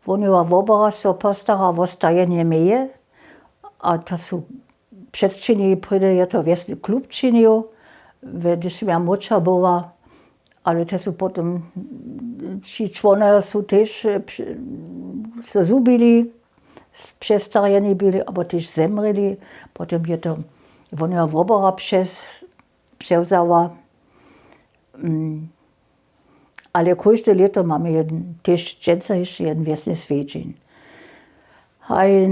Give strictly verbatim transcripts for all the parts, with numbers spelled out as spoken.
Wohnjowa wobora so postara wo stajenje meje. A to su předsčinili, prědy je to wjesny klub činił, hdyž sym ja młódša była. Ale te su potom, ći čłonojo su tež so zhubili, přestarjeni byli abo tež zemrěli. Potom je to wohnjowa wobora přewzała. Ale kóžde lěto mamy tež dźensa hišće jedn wjesny swjedźeń. Haj,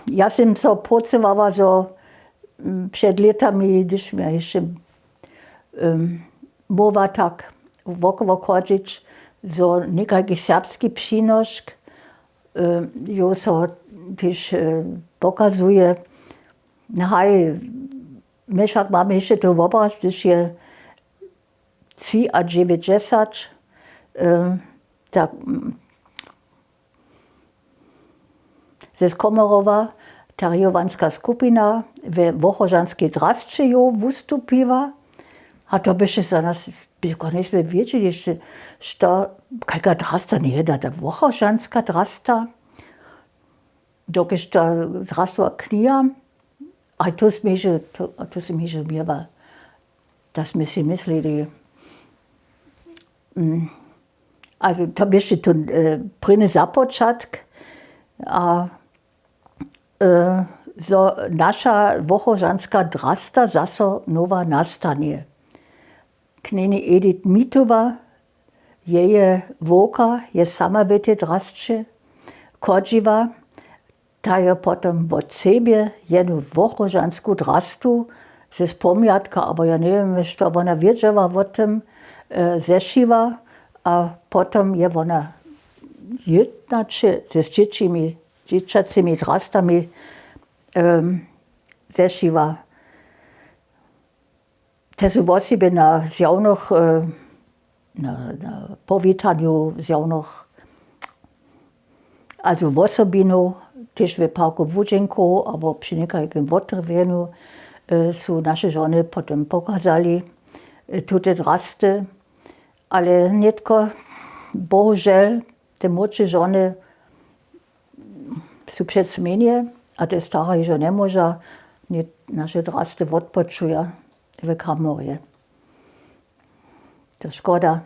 ja sym so prócowała zo před lětami, hdyž mje hišće móhła tak wokoło chodźić, zo někajki serbski přinošk jo so tež pokazuje. Haj, my wšak mamy hišće tu wobraz, hdyž je třiadźewjećdźesat, tak z Komorowa ta rejowanska skupina we Wochožanskej drasće jo wustupiła. A to běše za nas, jako njejsmy wědźeli hišće, što, kajka drasta, njeje da ta Wochožanska drasta, dokelž ta drastowa kniha. A to smy hižo měła, da smy sej myslili, ale to běše to prěny započatk, a zo naša Wochožanska drasta zaso nowa nastanje. Knjeni Edith Mitowa, jeje wowka je sama w tej drasće chodźiła. Ta je potom wot sebje jednu Wochožansku drastu z pomjatka abo ja njewěm što wona wědźała wo tym zešiła. A potom je wona jědnaće z dźěćimi, dźěćacymi drastami zešiła. Te su wosebje na zjawnych, na powitanju zjawnych, azo wosobinow tež w parku budźenkow abo při někajkim wotrjenju su naše žony potom pokazali tute drasty. Ale nětko bohužel te młódše žony su před smjenje, a te stara hižo njemóža, naše drasty wotpočuja w kamorje. To škoda.